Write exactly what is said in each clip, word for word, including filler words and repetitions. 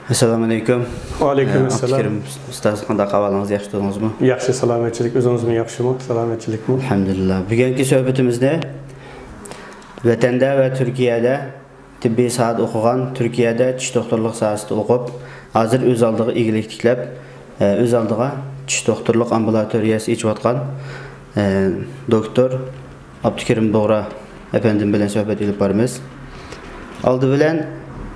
ئەسسالامۇ ئەلەيكۇم. ۋەئەلەيكۇم ئەسسالام. ئابدۇكېرىم ئۇستاز، قانداق ئەھۋالىڭىز؟ ياخشى تۇردىڭىزمۇ؟ ياخشى، سالامەتچىلىك. ئۆزىڭىزمۇ ياخشىمۇ؟ سالامەتچىلىكمۇ؟ ئەلھەمدۇلىللا. بۈگۈنكى سۆھبىتىمىزنى ۋەتەندە ۋە تۈركىيەدە تېببىي ساھەدە ئوقۇغان، تۈركىيەدە چىش دوختۇرلۇق ساھەسىدە ئوقۇپ، ھازىر ئۆز ئالدىغا ئىگىلىك تىكلەپ، ئۆز ئالدىغا چىش دوختۇرلۇق ئامبۇلاتورىيەسى ئېچىۋاتقان دوكتور ئابدۇكېرىم بۇغرا ئەپەندىم بىلەن سۆھبەت ئېلىپ بارىمىز. ئالدى بىلەن،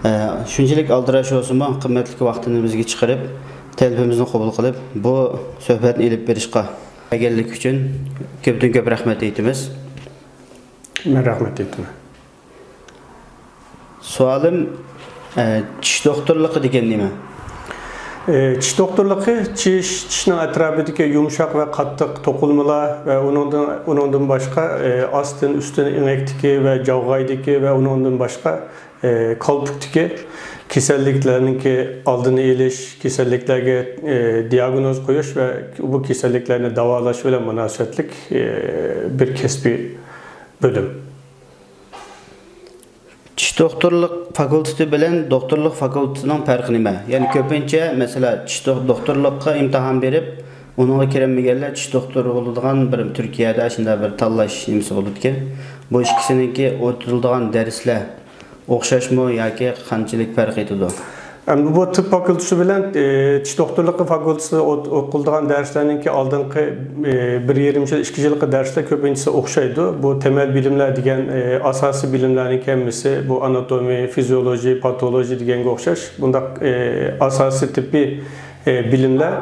ئە، شۇنچىلىك ئالدىراش بولسىمۇ، قىممەتلىك ۋاقتىنى بىزگە چىقىرىپ، تەلىپىمىزنى قوبۇل قىلىپ، بۇ سۆھبەتنى ئېلىپ بېرىشقا كەلگەنلىكى ئۈچۈن كۆپتىن كۆپ رەھمەت ئېيتىمىز. مەن رەھمەت ئېيتىمەن. سوئالىم، ئە، چىش دوختۇرلۇقى دېگەن نېمە؟ ئى، چىش دوختۇرلۇقى چىش، چىشنىڭ ئەتراپىدىكى يۇمشاق ۋە قاتتىق توقۇلمىلار ۋە ئۇنىڭدىن، ئۇنىڭدىن باشقا، ئى، ئاستىن، ئۈستۈن، ئېڭەكتىكى ۋە جاۋغايدىكى ۋە ئۇنىڭدىن باشقا، ئى، كالپۇكتىكى كېسەللىكلەرنىڭكى ئالدىنى ئېلىش، كېسەللىكلەرگە، ئى، دىئاگنوز قويۇش ۋە بۇ كېسەللىكلەرنى داۋالاش بىلەن مۇناسىۋەتلىك، ئى، بىر كەسپىي بۆلۈم. چىش دوختۇرلۇق فاكۇلتېتى بىلەن دوختۇرلۇق فاكۇلتېتىنىڭ پەرقى نېمە؟ يەنى كۆپىنچە، مەسىلەن، چىش دوخ-، دوختۇرلۇققا ئىمتىھان بېرىپ، ئۇنىڭغا كىرەلمىگەنلەر چىش دوختۇرى بولىدىغان بىر تۈركىيەدە ئاشۇنداق بىر تاللاش نېمىسى بولىدىكەن. بۇ ئىككىسىنىڭكى ئۆتۈلىدىغان دەرسلەر ئوخشاشمۇ ياكى قانچىلىك پەرق ئېتىدۇ؟ ئەمدى بۇ تىب فاكۇلتېتى بىلەن، ئى، چىش دوختۇرلۇقى فاكۇلتېتىسىدا ئوت-، ئوقۇلىدىغان دەرسلەرنىڭكى ئالدىنقى، ئى، بىر يېرىم يىل، ئىككى يىلقى دەرسلەر كۆپىنچىسى ئوخشايدۇ. بۇ تېمەل بىلىملەر دېگەن، ئى، ئاساسىي بىلىملەرنىڭكى ھەممىسى، بۇ ئاناتومىيە، فىزىيولوگىيە، پاتولوگىيە دېگەنگە ئوخشاش، بۇنداق، ئى، ئاساسىي تېببىي، ئى، بىلىملەر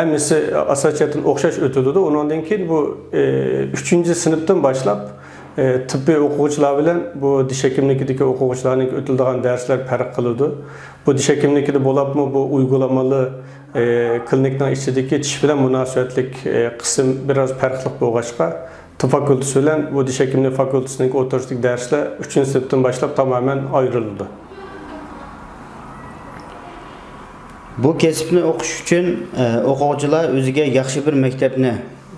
ھەممىسى ئاساسىي جەھەتتىن ئوخشاش ئۆتۈلىدۇ. ئۇنىڭدىن كېيىن بۇ، ئى، ئۈچىنچى سىنىپتىن باشلاپ، ئى، تېببىي ئوقۇغۇچىلار بىلەن بۇ دىش ھېكىملىكىدىكى ئوقۇغۇچىلارنىڭكى ئۆتۈلىدىغان دەرسلەر پەرق قىلىدۇ. بۇ دىش ھېكىملىكىدە بولۇپمۇ بۇ ئۇيغۇلىمىلىق، ئى، كلىنىكنىڭ ئىچىدىكى چىش بىلەن مۇناسىۋەتلىك، ئى، قىسىم بىراز پەرقلىق بولغاچقا، تىب فاكۇلتېتى بىلەن بۇ دىش ھېكىملىك فاكۇلتېتىنىڭكى ئوتتۇرىسىدىكى دەرسلەر ئۈچىنچى سىنىپتىن باشلاپ تامامەن ئايرىلىدۇ. بۇ كەسىپنى ئوقۇش ئۈچۈن، ئە، ئوقۇغۇچىلار ئۆزىگە ياخشى بىر مەكتەپنى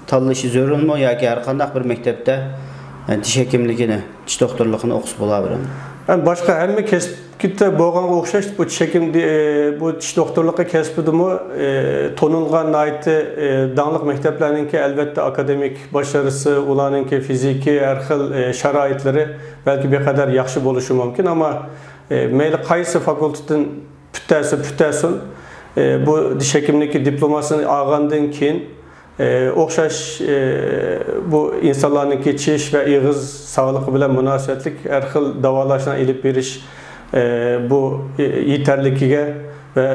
تاللىشى زۆرۈرمۇ ياكى ھەر قانداق بىر مەكتەپتە، ئە، دىش ھېكىملىكىنى، چىش دوختۇرلۇقىنى ئوقۇسا بولاۋېرىمۇ؟ ھەم باشقا ھەممە كەسىپتە بولغانغا ئوخشاش، بۇ چىش ھېكىم دې-، ئە، بۇ چىش دوختۇرلۇقى كەسپىدىمۇ، ئە، تونۇلغان ناھايىتى، ئە، داڭلىق مەكتەپلەرنىڭكى، ئەلۋەتتە، ئاكادېمىك باشارىسى، ئۇلارنىڭكى فىزىكىي ھەر خىل، ئە، شارائىتلىرى بەلكى بىر قەدەر ياخشى بولۇشى مۇمكىن، ئەمما، ئە، مەيلى قايسى فاكۇلتېتتىن پۈتتۈرسە پۈتتۈرسۇن، ئى، بۇ دىش ھېكىملىكى دىپلوماسىنى ئالغاندىن كېيىن، ئى، ئوخشاش، ئى، بۇ ئىنسانلارنىڭكى چىش ۋە ئېغىز ساغلىقى بىلەن مۇناسىۋەتلىك ھەر خىل داۋالاشنى ئېلىپ بېرىش، ئى، بۇ، ئى، يېتەرلىكىگە ۋە،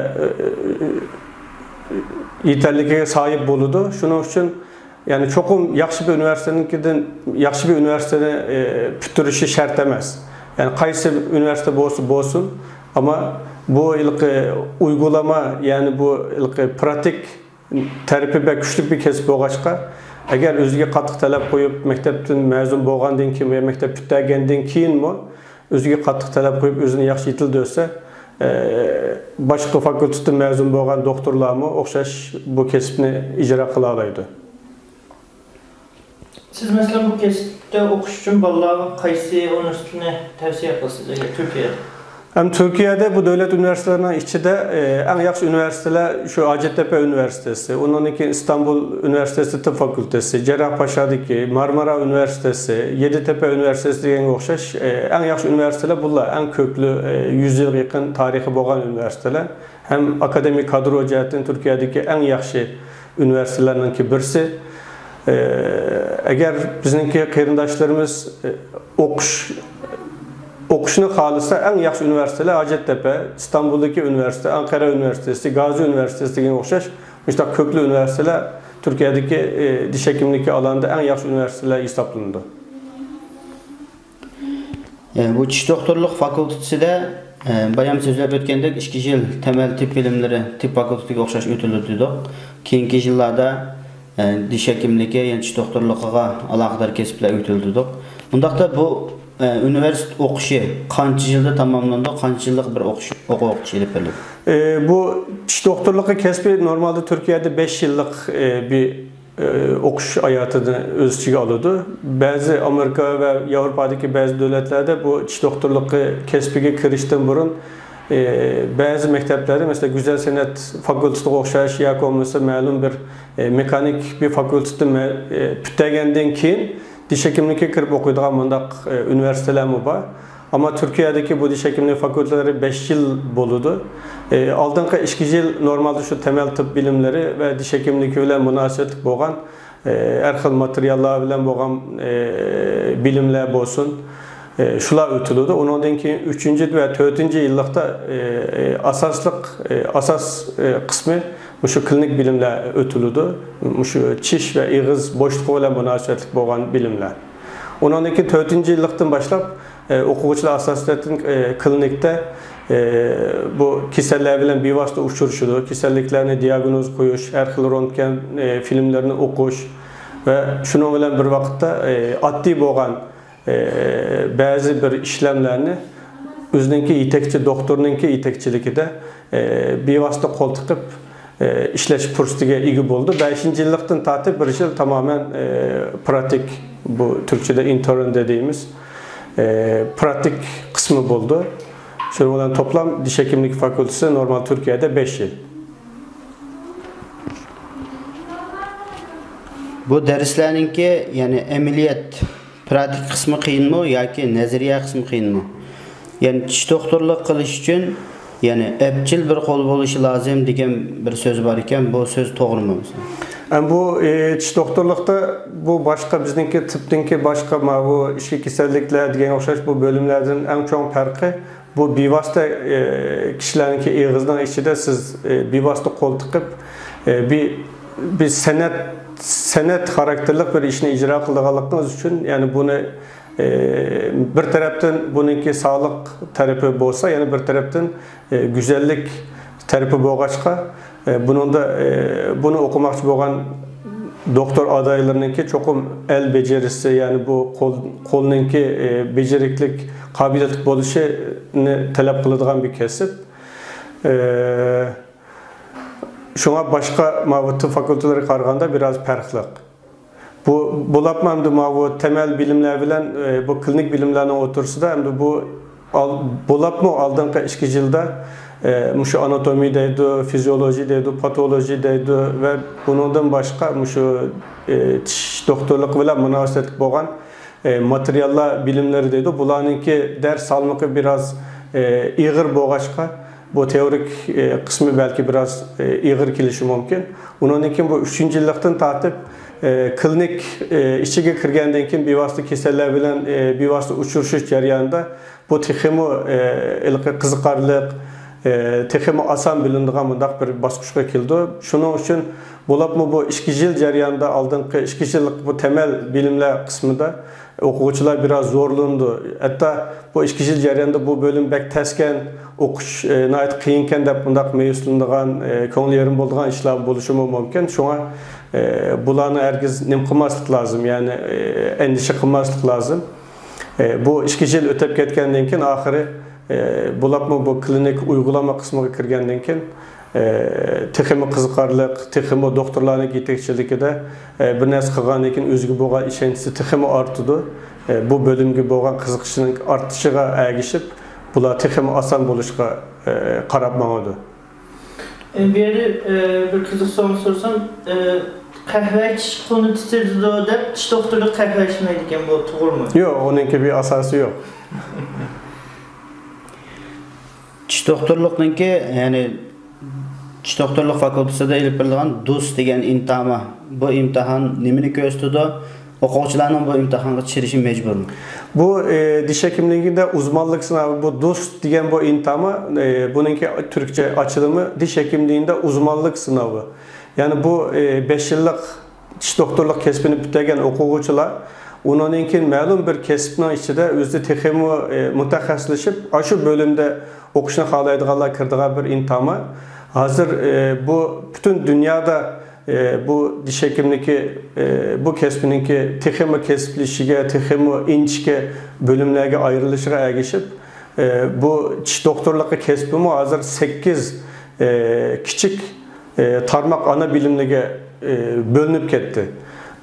ئى، يېتەرلىكىگە ساھىب بولىدۇ. شۇنىڭ ئۈچۈن يەنى چوقۇم ياخشى بىر ئۇنىۋېرسىتېتنىڭكىدىن، ياخشى بىر ئۇنىۋېرسىتېتنى، ئى، پۈتتۈرۈشى شەرت ئەمەس. يەنى قايسى ئۇنىۋېرسىتېت بولسا بولسۇن، ئەمما بۇ ھېلىقى ئۇيغۇلىما، يەنى بۇ ھېلىقى پراتىك تەرىپى بەك كۈچلۈك بىر كەسىپ بولغاچقا، ئەگەر ئۆزىگە قاتتىق تەلەپ قويۇپ، مەكتەپتىن مەزۇن بولغاندىن كېيىن ۋە مەكتەپ پۈتتۈرگەندىن كېيىنمۇ ئۆزىگە قاتتىق تەلەپ قويۇپ، ئۆزىنى ياخشى يېتىلدۈرسە، ئى، باشقا فاكۇلتېتتىن مەزۇن بولغان دوختۇرلارمۇ ئوخشاش بۇ كەسىپنى ئىجرا قىلالايدۇ. سىز، مەسىلەن، بۇ كەسىپتە ئوقۇش ئۈچۈن بالىلارغا قايسى ئۇنىۋېرسىتېتنى تەۋسىيە قىلىسىز، ئەگەر تۈركىيەدە؟ ھەم تۈركىيەدە بۇ دۆلەت ئۇنىۋېرسىتېتلىرىنىڭ ئىچىدە، ئى، ئەڭ ياخشى ئۇنىۋېرسىتېتلار شۇ ھاجەتتەپە ئۇنىۋېرسىتېتى، ئۇنىڭدىن كېيىن ئىستانبۇل ئۇنىۋېرسىتېتى تېببىي فاكۇلتېتى، جەرراھپاشادىكى مارمارا ئۇنىۋېرسىتېتى، يېدىتەپە ئۇنىۋېرسىتېتى دېگەنگە ئوخشاش، ئى، ئەڭ ياخشى ئۇنىۋېرسىتېتلار بۇلار، ئەڭ كۆپلۈك، ئى، يۈز يىلغا يېقىن تارىخى بولغان ئۇنىۋېرسىتېتلار. ھەم ئاكادېمىك كادىر جەھەتتىن تۈركىيەدىكى ئەڭ ياخشى ئۇنىۋېرسىتېتلارنىڭكى بىرسى. ئى، ئەگەر بىزنىڭكى قېرىنداشلىرىمىز، ئى، ئوقۇش، ئوقۇشنى خالىسا، ئەڭ ياخشى ئۇنىۋېرسىتېتلار ھاجەتتەپە، ئىستانبۇلدىكى ئۇنىۋېرسىتېت، ئانقەرە ئۇنىۋېرسىتېتى، گازى ئۇنىۋېرسىتېتى دېگەنگە ئوخشاش مۇشۇنداق كۆپلۈك ئۇنىۋېرسىتېتلار تۈركىيەدىكى، ئى، دىش ھېكىملىكى ئالاندا ئەڭ ياخشى ئۇنىۋېرسىتېتلار ھېسابلىنىدۇ. ئە، بۇ چىش دوختۇرلۇق فاكۇلتېتىدا، ئە، بايام سۆزلەپ ئۆتكەندەك، ئىككى يىل تەمەل تىپ بىلىملىرى تىپ فاكۇلتېتىگە ئوخشاش ئۆتۈلىدۇ دېدۇق. كېيىنكى يىللاردا، ئە، دىش ھېكىملىكى، يەنى چىش دوختۇرلۇقىغا ئالاقىدار كەسىپلەر ئۆتۈلىدۇ دېدۇق. ئۇنداقتا بۇ، ئە، ئۇنىۋېرسىتېت ئوقۇشى قانچە يىلدا تاماملىنىدۇ، قانچە يىللىق بىر ئوقۇش، ئوقۇ ئوقۇتۇش ئېلىپ بېرىلىدۇ؟ ئى، بۇ چىش دوختۇرلۇقى كەسپى نورمالدا تۈركىيەدە بەش يىللىق، ئى، بىر ئوقۇش ھاياتىنى ئۆز ئىچىگە ئالىدۇ. بەزى ئامېرىكا ۋە ياۋروپادىكى بەزى دۆلەتلەردە بۇ چىش دوختۇرلۇقى كەسپىگە كىرىشتىن بۇرۇن، ئى، بەزى مەكتەپلەردە، مەسىلەن، گۈزەل سەنئەت فاكۇلتېتىغا ئوخشاش ياكى بولمىسا مەلۇم بىر، ئى، مېخانىك بىر فاكۇلتېتتا مە-، ئى، پۈتتۈرگەندىن كېيىن دىش ھېكىملىككە كىرىپ ئوقۇيدىغان مۇنداق، ئى، ئۇنىۋېرسىتېتلارمۇ بار. ئەمما تۈركىيەدىكى بۇ دىش ھېكىملىك فاكۇلتېتلىرى بەش يىل بولىدۇ. ئى، ئالدىنقى ئىككى يىل نورمالدا شۇ تەمەل تىپ بىلىملىرى ۋە دىش ھېكىملىكى بىلەن مۇناسىۋەتلىك بولغان ئى، ھەر خىل ماتېرىياللار بىلەن بولغان، ئى، بىلىملەر بولسۇن، ئى، شۇلار ئۆتۈلىدۇ. ئۇنىڭدىن كېيىن ئۈچىنچى ۋە تۆتىنچى يىللىقتا، ئى، ئى، ئاساسلىق، ئى، ئاساس، ئى، قىسمى مۇشۇ كلىنىك بىلىملەر ئۆتۈلىدۇ. مۇشۇ چىش ۋە ئېغىز بوشلۇقى بىلەن مۇناسىۋەتلىك بولغان بىلىملەر. ئۇنىڭدىن كېيىن تۆتىنچى يىللىقتىن باشلاپ، ئى، ئوقۇغۇچىلار ئاساسەن، ئى، كلىنىكتا، ئى، بۇ كېسەللەر بىلەن بىۋاسىتە ئۇچرىشىدۇ. كېسەللىكلەرنى دىياگنوز قويۇش، ھەر خىل رۆنتگېن، ئى، فىلىملىرىنى ئوقۇش ۋە شۇنىڭ بىلەن بىر ۋاقىتتا، ئى، ئاددىي بولغان، ئى، بەزى بىر ئىشلەملەرنى ئۆزىنىڭكى يېتەكچى دوختۇرنىڭكى يېتەكچىلىكىدە، ئى، بىۋاسىتە قول تىقىپ، ئى، ئىشلەش پۇرسىتىگە ئىگە بولىدۇ. بەشىنچى يىللىقتىن تارتىپ بىر يىل تامامەن، ئى، پراتىك، بۇ تۈركچىدە ئىنتېرن دەيمىز. ئى، پراتىك قىسمى بولىدۇ. شۇنىڭ بىلەن توپلام دىش ھېكىملىك فاكۇلتېتى نورمال تۈركىيەدە بەش يىل. بۇ دەرسلەرنىڭكى، يەنى ئەمەلىيەت، پراتىك قىسمى قىيىنمۇ ياكى نەزەرىيە قىسمى قىيىنمۇ؟ يەنى چىش دوختۇرلۇق قىلىش ئۈچۈن، يەنى ئەپچىل بىر قول بولۇشى لازىم دېگەن بىر سۆز بار ئىكەن، بۇ سۆز توغرىمۇ مەسىلەن؟ ئەم، بۇ، ئى، چىش دوختۇرلۇقتا بۇ باشقا، بىزنىڭكى تىپنىڭكى باشقا، ما بۇ ئىچكى كېسەللىكلەر دېگەنگە ئوخشاش بۇ بۆلۈملەردىن ئەڭ چوڭ پەرقى، بۇ بىۋاسىتە، ئى، كىشىلەرنىڭكى ئېغىزىنىڭ ئىچىدە سىز، ئى، بىۋاسىتە قول تىقىپ، ئى، بىر، بىر سەنئەت، سەنئەت خاراكتېرلىك بىر ئىشنى ئىجرا قىلىدىغانلىقىڭىز ئۈچۈن، يەنى بۇنى، ئى، بىر تەرەپتىن بۇنىڭكى ساغلىق تەرىپى بولسا، يەنە بىر تەرەپتىن، ئى، گۈزەللىك تەرىپى بولغاچقا، ئى، بۇنىڭدا، ئى، بۇنى ئوقۇماقچى بولغان دوختۇر ئادايلىرىنىڭكى چوقۇم ئەل بېجىرىسى، يەنى بۇ قول، قولنىڭكى، ئى، بېجىرىكلىك، قابىلىيەتلىك بولۇشىنى تەلەپ قىلىدىغان بىر كەسىپ. ئى، شۇڭا باشقا ماۋۇ تىپ فاكۇلتېتلىرىغا قارىغاندا بىر ئاز پەرقلىق. بۇ، بولۇپمۇ ئەمدى ماۋۇ تەمەل بىلىملەر بىلەن، ئى، بۇ كلىنىك بىلىملەرنىڭ ئوتتۇرىسىدا ئەمدى بۇ ئال-، بولۇپمۇ ئالدىنقى ئىككى يىلدا، ئى، مۇشۇ ئاناتومىيە دەيدۇ، فىزىيولوگىيە دەيدۇ، پاتولوگىيە دەيدۇ ۋە بۇنىڭدىن باشقا مۇشۇ، ئى، چىش دوختۇرلۇقى بىلەن مۇناسىۋەتلىك بولغان، ئى، ماتېرىياللار بىلىملىرى دەيدۇ. بۇلارنىڭكى دەرس سالمىقى بىراز، ئى، ئېغىر بولغاچقا، بۇ تېئورىك، ئى، قىسمى بەلكى بىراز، ئى، ئېغىر كېلىشى مۇمكىن. ئۇنىڭدىن كېيىن بۇ ئۈچىنچى يىللىقتىن تارتىپ، ئى، كلىنىك، ئى، ئىچىگە كىرگەندىن كېيىن بىۋاسىتە كېسەللەر بىلەن، ئى، بىۋاسىتە ئۇچرىشىش جەريانىدا بۇ تېخىمۇ، ئى، ھېلىقى قىزىقارلىق، ئى، تېخىمۇ ئاسان بىلىنىدىغان مۇنداق بىر باسقۇچقا كېلىدۇ. شۇنىڭ ئۈچۈن بولۇپمۇ بۇ ئىككى يىل جەريانىدا، ئالدىنقى ئىككى يىللىق بۇ تەمەل بىلىملەر قىسمىدا ئوقۇغۇچىلار بىراز زورلىنىدۇ. ھەتتا بۇ ئىككى يىل جەريانىدا بۇ بۆلۈم بەك تەسكەن، ئوقۇش، ئى، ناھايىتى قىيىنكەن دەپ مۇنداق مەيۈسلىنىدىغان، ئى، كۆڭلى يېرىم بولىدىغان ئىشلار بولۇشىمۇ مۇمكىن. شۇڭا، ئى، بۇلارنى ھەرگىز نېمە قىلماسلىق لازىم، يەنى، ئى، ئەندىشە قىلماسلىق لازىم. ئى، بۇ ئىككى يىل ئۆتۈپ كەتكەندىن كېيىن ئاخىرى، ئى، بولۇپمۇ بۇ كلىنىك ئۇيغۇلانما قىسمىغا كىرگەندىن كېيىن، ئى، تېخىمۇ قىزىقارلىق، تېخىمۇ دوختۇرلارنىڭ يېتەكچىلىكىدە، ئى، بىر نەرسە قىلغاندىن كېيىن ئۆزىگە بولغان ئىشەنچىسى تېخىمۇ ئارتىدۇ. ئى، بۇ بۆلۈمگە بولغان قىزىقىشىنىڭ ئارتىشىغا ئەگىشىپ، بۇلار تېخىمۇ ئاسان بولۇشقا، ئى، قاراپ ماڭىدۇ. ئى، بۇ يەردە، ئى، بىر قىزىق سوئال سورىسام، ئى، قەھۋە ئىچىش قولنى تىترىتىدۇ دەپ، چىش دوختۇرلۇق قەھۋە ئىچمەيدىكەن، بۇ توغرىمۇ؟ يوق، ئۇنىڭكى بىر ئاساسى يوق. چىش دوختۇرلۇقنىڭكى، يەنى چىش دوختۇرلۇق فاكۇلتېتىدا ئېلىپ بېرىلىدىغان دۇس دېگەن ئىمتىھان بار. بۇ ئىمتىھان نېمىنى كۆرسىتىدۇ؟ ئوقۇغۇچىلارنىڭ بۇ ئىمتىھانغا چىرىشى مەجبۇرمۇ؟ بۇ، ئى، دىش ھېكىملىكىدە ئۇزمانلىق سىناۋى، بۇ دۇس دېگەن بۇ ئىمتىھان، ئى، بۇنىڭكى تۈركچە ئاچىلىمى دىش ھېكىملىكىدە ئۇزمانلىق سىناۋى. يەنى بۇ، ئى، بەش يىللىق چىش دوختۇرلۇق كەسپىنى پۈتتۈرگەن ئوقۇغۇچىلار ئۇنىڭدىن كېيىن مەلۇم بىر كەسىپنىڭ ئىچىدە ئۆزى تېخىمۇ، ئى، مۇتەخەسسىسلىشىپ، ئاشۇ بۆلۈمدە ئوقۇشنى خالايدىغانلار كىرىدىغان بىر ئىمتىھان. ھازىر، ئى، بۇ پۈتۈن دۇنيادا، ئى، بۇ دىش ھېكىملىكى، ئى، بۇ كەسپىنىڭكى تېخىمۇ كەسىپلىشىشىگە، تېخىمۇ ئىنچىكە بۆلۈملەرگە ئايرىلىشىغا ئەگىشىپ، ئى، بۇ چىش دوختۇرلۇقى كەسپىمۇ ھازىر سەككىز، ئى، كىچىك ئى، تارماق ئانا بىلىملىرىگە، ئى، بۆلۈنۈپ كەتتى.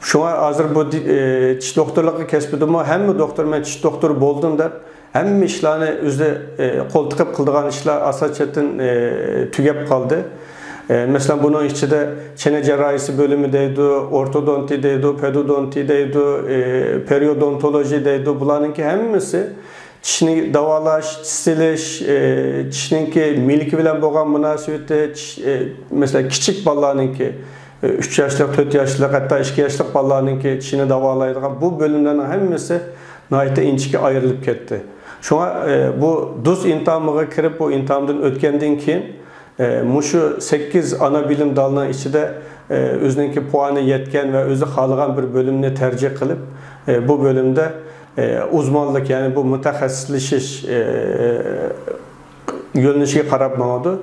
شۇڭا ھازىر بۇ دى-، ئى، چىش دوختۇرلۇقى كەسپىدىمۇ ھەممە دوختۇر، «مەن چىش دوختۇرى بولدۇم» دەپ، ھەممە ئىشلارنى ئۆزى، ئى، قول تىقىپ قىلىدىغان ئىشلار ئاساسەن، ئى، تۈگەپ قالدى. ئى، مەسىلەن، بۇنىڭ ئىچىدە چەنە جەرراھىيسى بۆلۈمى دەيدۇ، ئورتودونتى دەيدۇ، پېدودونتى دەيدۇ، ئى، پېرىيودونتولوژى دەيدۇ. بۇلارنىڭكى ھەممىسى چىشنى داۋالاش، چىش سېلىش، ئى، چىشنىڭكى مىلكى بىلەن بولغان مۇناسىۋىتى، چىش، ئى، مەسىلەن، كىچىك بالىلارنىڭكى، ئى، ئۈچ ياشلىق، تۆت ياشلىق، ھەتتا ئىككى ياشلىق بالىلارنىڭكى چىشىنى داۋالايدىغان بۇ بۆلۈملەرنىڭ ھەممىسى ناھايىتى ئىنچىكە ئايرىلىپ كەتتى. شۇڭا، ئى، بۇ دۇز ئىمتىھانىغا كىرىپ، بۇ ئىمتىھاندىن ئۆتكەندىن كېيىن، ئى، مۇشۇ سەككىز ئانا بىلىم دالىنىڭ ئىچىدە، ئى، ئۆزىنىڭكى پۇۋانى يەتكەن ۋە ئۆزى خالىغان بىر بۆلۈمنى تەرجىھ قىلىپ، ئى، بۇ بۆلۈمدە، ئى، ئۇزمانلىق، يەنى بۇ مۇتەخەسسىسلىشىش، ئى، يۆنىلىشىگە قاراپ ماڭىدۇ.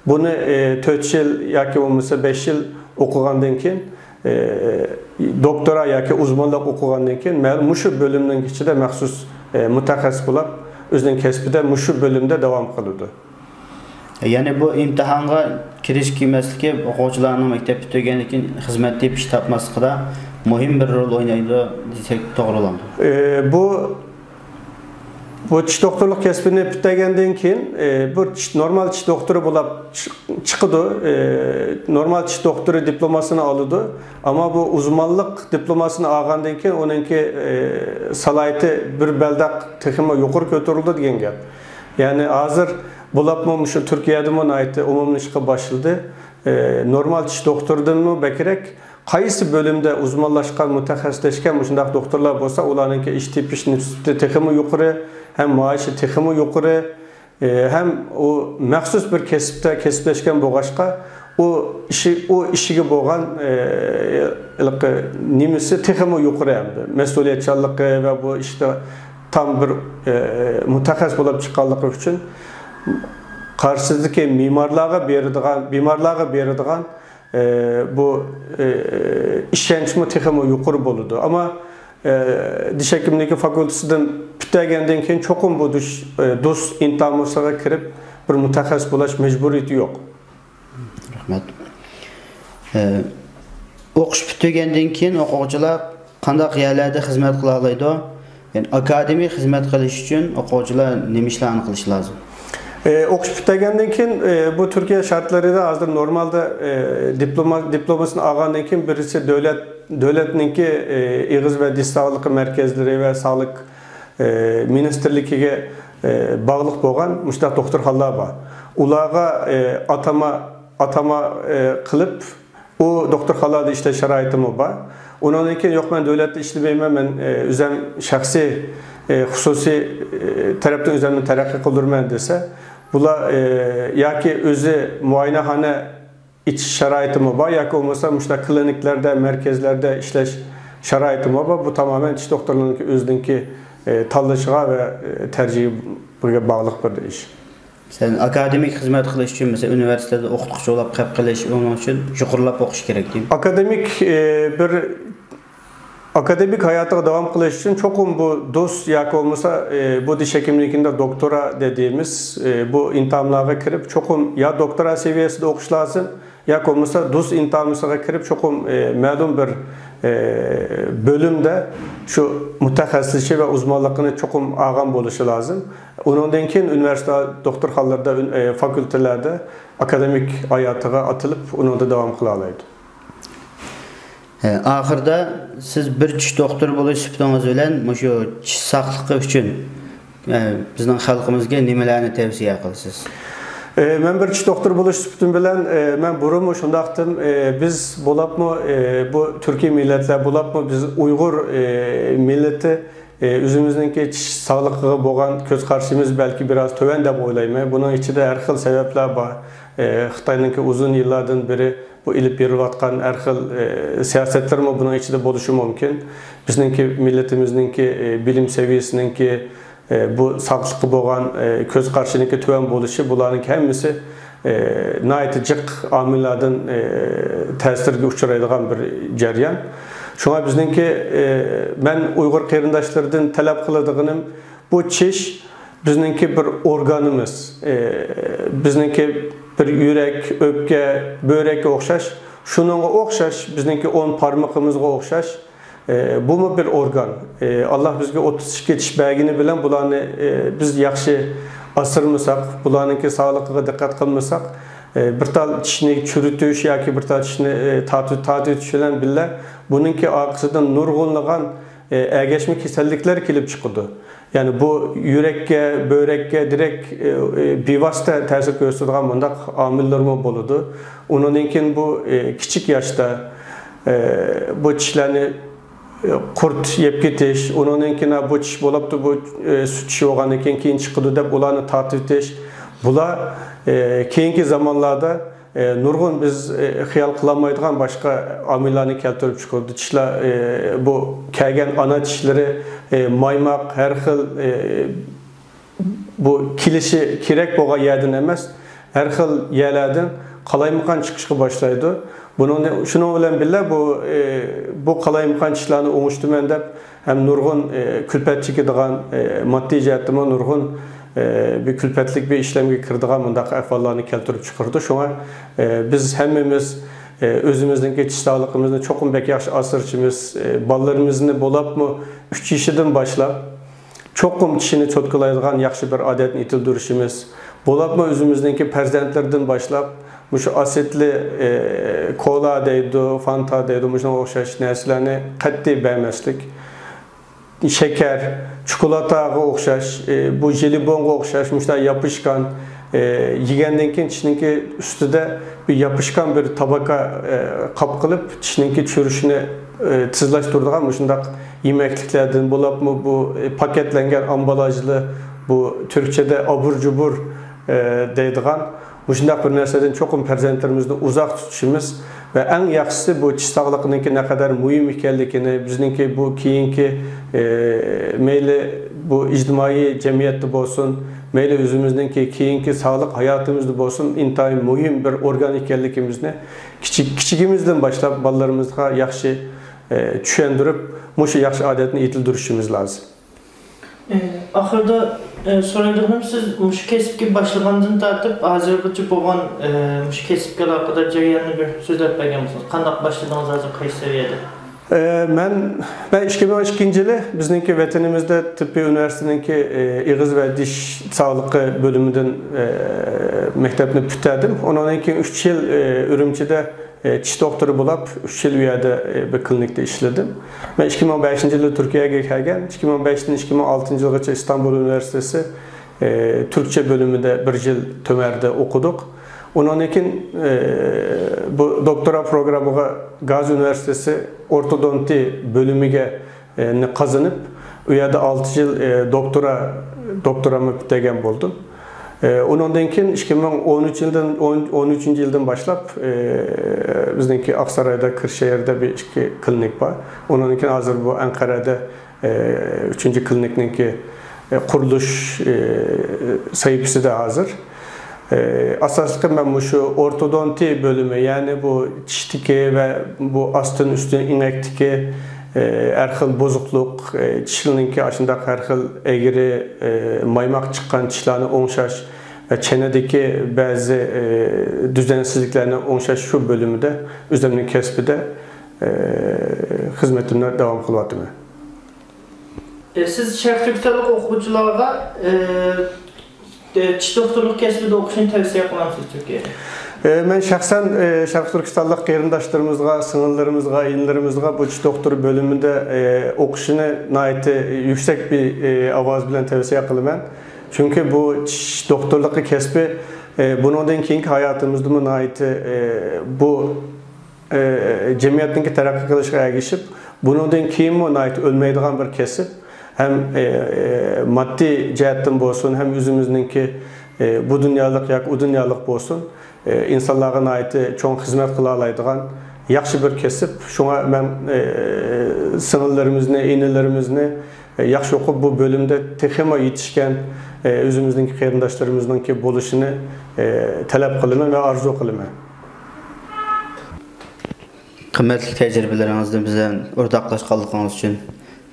بۇنى، ئى، تۆت يىل ياكى بولمىسا بەش يىل ئوقۇغاندىن كېيىن، ئى، دوكتورا ياكى ئۇزمانلىق ئوقۇغاندىن كېيىن مەلۇم مۇشۇ بۆلۈمنىڭ ئىچىدە مەخسۇس، ئى، مۇتەخەسسىس بولۇپ، ئۆزىنىڭ كەسپىدە مۇشۇ بۆلۈمدە داۋام قىلىدۇ. يەنى بۇ ئىمتىھانغا كىرىش كىرمەسلىكى ئوقۇغۇچىلارنىڭ مەكتەپ پۈتتۈرگەندىن كېيىن خىزمەت تېپىش تاپماسلىقىدا مۇھىم بىر رول ئوينايدۇ دېسەك توغرا بولامدۇ؟ ئى، بۇ، بۇ چىش دوختۇرلۇق كەسپىنى پۈتتۈرگەندىن كېيىن، ئى، بۇ چىش، نورمال چىش دوختۇرى بولۇپ چىق-، چىقىدۇ. ئى، نورمال چىش دوختۇرى دىپلوماسىنى ئالىدۇ. ئەمما بۇ ئۇزمانلىق دىپلوماسىنى ئالغاندىن كېيىن ئۇنىڭكى، ئى، سالاھىيىتى بىر بەلداق تېخىمۇ يۇقىرى كۆتۈرۈلىدۇ دېگەن گەپ. يەنى ھازىر بولۇپمۇ مۇشۇ تۈركىيەدىمۇ ناھايىتى ئومۇملىشىشقا باشلىدى. ئى، نورمال چىش دوختۇرىدىنمۇ بەكرەك قايسى بۆلۈمدە ئۇزمانلاشقان، مۇتەخەسسىسلەشكەن مۇشۇنداق دوختۇرلار بولسا، ئۇلارنىڭكى ئىش تېپىش نىسبىتى تېخىمۇ يۇقىرى، ھەم مائاشى تېخىمۇ يۇقىرى، ئى، ھەم ئۇ مەخسۇس بىر كەسىپتە كەسىپلەشكەن بولغاچقا، ئۇ ئىشى، ئۇ ئىشىگە بولغان، ئى، ھېلىقى نېمىسى تېخىمۇ يۇقىرى ھەمدە مەسئۇلىيەتچانلىقى ۋە بۇ ئىشتا تام بىر، ئى، مۇتەخەسسىس بولۇپ چىققانلىقى ئۈچۈن قارشىسىدىكى مېمارلارغا بېرىدىغان، بىمارلارغا بېرىدىغان ئى، بۇ، ئى، ئىشەنچمۇ تېخىمۇ يۇقىرى بولىدۇ. ئەمما، ئى، دىش ھېكىملىكى فاكۇلتېتىدىن پۈتتۈرگەندىن كېيىن چوقۇم بۇ دۇش-، ئى، دۇس ئىمتىھانىسىغا كىرىپ بىر مۇتەخەسسىس بولاش مەجبۇرىيىتى يوق. رەھمەت. ئى، ئوقۇش پۈتتۈرگەندىن كېيىن ئوقۇغۇچىلار قانداق يەرلەردە خىزمەت قىلالايدۇ؟ يەنى ئاكادېمىك خىزمەت قىلىش ئۈچۈن ئوقۇغۇچىلار نېمە ئىشلارنى قىلىشى لازىم؟ ئى، ئوقۇش پۈتتۈرگەندىن كېيىن، ئى، بۇ تۈركىيە شارتلىرىدا ھازىر نورمالدا، ئى، دىپلوما-، دىپلومىسىنى ئالغاندىن كېيىن بىرسى دۆلەت، دۆلەتنىڭكى، ئى، ئېغىز ۋە دىش ساغلىقى مەركەزلىرى ۋە ساغلىق، ئى، مىنىستىرلىكىگە، ئى، باغلىق بولغان مۇشۇنداق دوختۇرخانىلار بار. ئۇلارغا، ئى، ئاتاما، ئاتاما، ئى، قىلىپ، ئۇ دوختۇرخانىلاردا ئىشلەش شارائىتىمۇ بار. ئۇنىڭدىن كېيىن، «يوق، مەن دۆلەتتە ئىشلىمەيمەن، مەن، ئى، ئۆزەم شەخسىي، ئى، خۇسۇسىي، ئى، تەرەپتىن ئۆزەمنى تەرەققىي قىلدۇرىمەن» دېسە، بۇلار، ئى، ياكى ئۆزى مۇئاينىخانا ئېچىش شارائىتىمۇ بار، ياكى بولمىسا مۇشۇنداق كلىنىكلاردا، مەركەزلەردە ئىشلەش شارائىتىمۇ بار. بۇ تامامەن چىش دوختۇرلىرىنىڭكى ئۆزىنىڭكى، ئى، تاللىشىغا ۋە، ئى، تەرجىھىگە باغلىق بىر ئىش. سەن ئاكادېمىك خىزمەت قىلىش ئۈچۈن، مەسىلەن، ئۇنىۋېرسىتېتتا ئوقۇتقۇچى بولۇپ قېلىپ قېلىش، ئۇنىڭ ئۈچۈن يۇقىرىلاپ ئوقۇش كېرەك، دەيمەن. ئاكادېمىك، ئى، بىر ئاكادېمىك ھاياتىغا داۋام قىلىش ئۈچۈن چوقۇم بۇ دۇس ياكى بولمىسا، ئى، بۇ دىش ھېكىملىكىنىڭ دوكتورا دېدىيىمىز، ئى، بۇ ئىمتىھانلارغا كىرىپ، چوقۇم يا دوكتورا سەۋىيەسىدە ئوقۇش لازىم، ياكى بولمىسا دۇس ئىمتىھانىسىغا كىرىپ، چوقۇم، ئى، مەلۇم بىر، ئى، بۆلۈمدە شۇ مۇتەخەسسىسلىشى ۋە ئۇزمانلىقىنى چوقۇم ئالغان بولۇشى لازىم. ئۇنىڭدىن كېيىن ئۇنىۋېرسىتېت دوختۇرخانىلىرىدا، ئۈن-، ئى، فاكۇلتېتلاردا ئاكادېمىك ھاياتىغا ئاتىلىپ، ئۇنىڭدا داۋام قىلالايدۇ. ھە، ئاخىردا سىز بىر چىش دوختۇرى بولۇش سۈپىتىڭىز بىلەن مۇشۇ چىش ساقلىقى ئۈچۈن، ھە، بىزنىڭ خەلقىمىزگە نېمىلەرنى تەۋسىيە قىلىسىز؟ ئى، مەن بىر چىش دوختۇرى بولۇش سۈپىتىم بىلەن، ئى، مەن بۇرۇنمۇ شۇنداقتىم. ئى، بىز بولۇپمۇ، ئى، بۇ تۈركىي مىللەتلەر بولۇپمۇ، بىز ئۇيغۇر، ئى، مىللىتى، ئى، ئۆزىمىزنىڭكى چىش ساغلىقىغا بولغان كۆز قارىشىمىز بەلكى بىراز تۆۋەن دەپ ئويلايمەن. بۇنىڭ ئىچىدە ھەر خىل سەۋەبلەر بار. ئى، خىتاينىڭكى ئۇزۇن يىللاردىن بېرى بۇ ئېلىپ بېرىلىۋاتقان ھەر خىل، ئى، سىياسەتلەرمۇ بۇنىڭ ئىچىدە بولۇشى مۇمكىن. بىزنىڭكى مىللىتىمىزنىڭكى، ئى، بىلىم سەۋىيەسىنىڭكى، ئى، بۇ ساغلىققا بولغان، ئى، كۆز قارىشىنىڭكى تۆۋەن بولۇشى، بۇلارنىڭكى ھەممىسى، ئى، ناھايىتى جىق ئامىللاردىن، ئى، تەسىرگە ئۇچرايدىغان بىر جەريان. شۇڭا بىزنىڭكى، ئى، مەن ئۇيغۇر قېرىنداشلىرىدىن تەلەپ قىلىدىغىنىم، بۇ چىش بىزنىڭكى بىر ئورگانىمىز. ئى، بىزنىڭكى بىر يۈرەك، ئۆپكە، بۆرەككە ئوخشاش، شۇنىڭغا ئوخشاش، بىزنىڭكى ئون بارمىقىمىزغا ئوخشاش، ئە، بۇمۇ بىر ئورگان. ئە، ئاللا بىزگە ئوتتۇز ئىككى چىش بەرگىنى بىلەن بۇلارنى، ئە، بىز ياخشى ئاسرىمىساق، بۇلارنىڭكى ساغلىقىغا دىققەت قىلمىساق، ئە، بىر تال چىشنى چۈرۈتۈش ياكى بىر تال چىشنى، ئە، تارتىۋ-، تارتىۋېتىش بىلەن بىللە، بۇنىڭكى ئارقىسىدىن نۇرغۇنلىغان، ئە، ئەگەشمە كېسەللىكلەر كېلىپ چىقىدۇ. يەنى بۇ يۈرەككە، بۆرەككە دىرېكت، ئە، ئە، بىۋاسىتە تەسىر كۆرسىتىدىغان مۇنداق ئامىللىرىمۇ بولىدۇ. ئۇنىڭدىن كېيىن بۇ، ئە، كىچىك ياشتا، ئە، بۇ چىشلارنى، ئە، قۇرت يەپ كېتىش، ئۇنىڭدىن كېيىن بۇ چىش بولاپتۇ، بۇ، ئە، سۈت چىشى بولغاندىن كېيىن، كېيىن چىقىدۇ دەپ ئۇلارنى تارتىۋېتىش. بۇلار، ئە، كېيىنكى زامانلاردا ئە، نۇرغۇن بىز، ئە، خىيال قىلالمايدىغان باشقا ئامىللارنى كەلتۈرۈپ چىقىرىدۇ. چىشلار، ئە، بۇ كەلگەن ئانا چىشلىرى، ئە، مايماق، ھەر خىل، ئە، بۇ كېلىشى كېرەك بولغان يەردىن ئەمەس، ھەر خىل يەرلەردىن قالايمىقان چىقىشقا باشلايدۇ. بۇنىڭ، شۇنىڭ بىلەن بىللە بۇ، ئە، بۇ قالايمىقان چىشلارنى ئوڭشىتىمەن دەپ، ھەم نۇرغۇن، ئە، كۈلپەت چېكىدىغان، ئە، ماددىي جەھەتتىمۇ نۇرغۇن، ئە، بىر كۈلپەتلىك بىر ئىشلەمگە كىرىدىغان مۇنداق ئەھۋاللارنى كەلتۈرۈپ چىقىرىدۇ. شۇڭا، ئە، بىز ھەممىمىز، ئە، ئۆزىمىزنىڭكى چىش ساغلىقىمىزنى چوقۇم بەك ياخشى ئاسرىشىمىز، ئە، بالىلىرىمىزنى بولۇپمۇ ئۈچ يېشىدىن باشلاپ چوقۇم چىشىنى چوتكىلايدىغان ياخشى بىر ئادەتنى يېتىلدۈرۈشىمىز، بولۇپمۇ ئۆزىمىزنىڭكى پەرزەنتلىرىدىن باشلاپ مۇشۇ ئاسىدلىق، ئە، كولا دەيدۇ، فانتا دەيدۇ، مۇشۇنىڭغا ئوخشاش نەرسىلەرنى قەتئىي بەرمەسلىك. شېكەر، چوكولاتاغا ئوخشاش، ئى، بۇ ژېلبونغا ئوخشاش مۇشۇنداق ياپىشقان، ئى، يېگەندىن كېيىن چىشنىڭكى ئۈستىدە بىر ياپىشقان بىر تاباكا، ئى، قاپ قىلىپ، چىشنىڭكى چۈرۈشىنى، ئى، تېزلاشتۇرىدىغان مۇشۇنداق يېمەكلىكلەردىن بولۇپمۇ بۇ، ئى، پاكەتلەنگەن ئامبالاژلىق بۇ تۈركچىدە ئابۇر جۇبۇر، ئى، دەيدىغان مۇشۇنداق بىر نەرسىدىن چوقۇم پەرزەنتلىرىمىزنى ئۇزاق تۇتۇشىمىز ۋە ئەڭ ياخشىسى بۇ چىش ساغلىقىنىڭكى نەقەدەر مۇھىم ئىكەنلىكىنى، بىزنىڭكى بۇ كېيىنكى، ئى، مەيلى بۇ ئىجتىمائىي جەمئىيەتتە بولسۇن، مەيلى ئۆزىمىزنىڭكى كېيىنكى ساغلىق ھاياتىمىزدا بولسۇن، ئىنتايىن مۇھىم بىر ئورگان ئىكەنلىكىمىزنى كىچىك، كىچىكىمىزدىن باشلاپ بالىلىرىمىزغا ياخشى، ئى، چۈشەندۈرۈپ، مۇشۇ ياخشى ئادەتنى يېتىلدۈرۈشىمىز لازىم. ئى، ئاخىرىدا، ئى، سورايدىغىنىم، سىز مۇشۇ كەسىپكە باشلىغاندىن تارتىپ ھازىرغىچە بولغان، ئى، مۇشۇ كەسىپكە ئالاقىدار جەرياننى بىر سۆزلەپ بەرگەن بولسىڭىز، قانداق باشلىدىڭىز، ھازىر قايسى سەۋىيەدە؟ ئى، مەن، مەن ئىككى مىڭ ئىككىنچى يىلى بىزنىڭكى ۋەتىنىمىزدە تېببىي ئۇنىۋېرسىتېتىنىڭكى، ئى، ئېغىز ۋە دىش ساغلىقى بۆلۈمىدىن، ئى، مەكتەپنى پۈتتۈردۈم. ئۇنىڭدىن كېيىن ئۈچ يىل، ئى، ئۈرۈمچىدە ئى، چىش دوختۇرى بولۇپ، ئۈچ يىل ئۇ يەردە، ئى، بىر كلىنىكتا ئىشلىدىم. مەن ئىككى مىڭ بەشىنچى يىلى تۈركىيەگە كەلگەن. ئىككى مىڭ بەشتىن ئىككى مىڭ ئالتىنچى يىلغىچە ئىستانبۇل ئۇنىۋېرسىتېتى، ئى، تۈركچە بۆلۈمىدە بىر يىل تۆمەردە ئوقۇدۇق. ئۇنىڭدىن كېيىن، ئى، بۇ دوكتورا پروگراممىغا گازى ئۇنىۋېرسىتېتى ئورتودونتى بۆلۈمىگە نى قازىنىپ، ئۇ يەردە ئالتە يىل، ئى، دوكتورا، دوكتورامنى پۈتتۈرگەن بولدۇم. ئى، ئۇنىڭدىن كېيىن ئىككى مىڭ ئون ئۈچ يىلدىن، ئون، ئون ئۈچىنچى يىلدىن باشلاپ، ئى، بىزنىڭكى ئاقسارايدا، كىرشەھەردە بىر ئىككى كلىنىك بار. ئۇنىڭدىن كېيىن ھازىر بۇ ئەنقەرەدە، ئى، ئۈچىنچى كلىنىكنىڭكى، ئى، قۇرۇلۇش، ئى، سەھىپىسىدە ھازىر. ئاساسلىقى مەن مۇشۇ ئورتودونتى بۆلۈمى، يەنى بۇ چىشتىكى ۋە بۇ ئاستىن ئۈستۈن ئېڭەكتىكى، ھەر خىل بۇزۇقلۇق، چىشنىڭكى ئاشۇنداق ھەر خىل ئەگرى، مايماق چىققان چىشلارنى ئوڭشاش ۋە چەنىدىكى بەزى، دۈزەنسىزلىكلەرنى ئوڭشاش شۇ بۆلۈمىدە ئۆزۈمنىڭ كەسپىدە، خىزمىتىمنى داۋام قىلىۋاتىمەن. ئە، سىز شەرقىي تۈركىستانلىق ئوقۇغۇچىلارغا، ئە، ئە، چىش دوختۇرلۇق كەسپىدە ئوقۇشنى تەۋسىيە قىلامسىز تۈركىيەدە؟ ئە، مەن شەخسەن، ئە، شەرقىي تۈركىستانلىق قېرىنداشلىرىمىزغا، سىڭىللىرىمىزغا، ئىنىلىرىمىزغا بۇ چىش دوختۇر بۆلۈمىدە، ئە، ئوقۇشىنى ناھايىتى يۈكسەك بىر، ئە، ئاۋاز بىلەن تەۋسىيە قىلىمەن. چۈنكى بۇ چىش دوختۇرلۇقى كەسپى، ئە، بۇنىڭدىن كېيىنكى ھاياتىمىزدىمۇ ناھايىتى، ئە، بۇ ئە، جەمئىيەتنىڭكى تەرەققىي قىلىشىغا ئەگىشىپ، بۇنىڭدىن كېيىنمۇ ناھايىتى ئۆلمەيدىغان بىر كەسىپ. ھەم، ئە، ئە، ماددىي جەھەتتىن بولسۇن، ھەم ئۆزىمىزنىڭكى، ئە، بۇ دۇنيالىق ياكى ئۇ دۇنيالىق بولسۇن، ئە، ئىنسانلارغا ناھايىتى چوڭ خىزمەت قىلالايدىغان ياخشى بىر كەسىپ. شۇڭا مەن، ئە، سىڭىللىرىمىزنى، ئىنىلىرىمىزنى، ئە، ياخشى ئوقۇپ، بۇ بۆلۈمدە تېخىمۇ يېتىشكەن، ئە، ئۆزىمىزنىڭكى قېرىنداشلىرىمىزنىڭكى بولۇشىنى، ئە، تەلەپ قىلىمەن ۋە ئارزۇ قىلىمەن. قىممەتلىك تەجرىبىلىرىڭىزنى بىز بىلەن ئورتاقلاشقانلىقىڭىز ئۈچۈن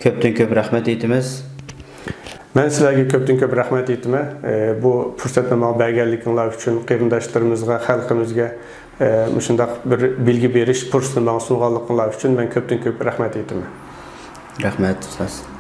كۆپتىن كۆپ رەھمەت ئېيتىمىز. مەن سىلەرگە كۆپتىن كۆپ رەھمەت ئېيتىمەن. ئى، بۇ پۇرسەتنى ماڭا بەرگەنلىكىڭلار ئۈچۈن، قېرىنداشلىرىمىزغا، خەلقىمىزگە، ئى، مۇشۇنداق بىر بىلگە بېرىش پۇرسىتىنى ماڭا سۇنغانلىقىڭلار ئۈچۈن مەن كۆپتىن كۆپ رەھمەت ئېيتىمەن. رەھمەت، ئۇستاز.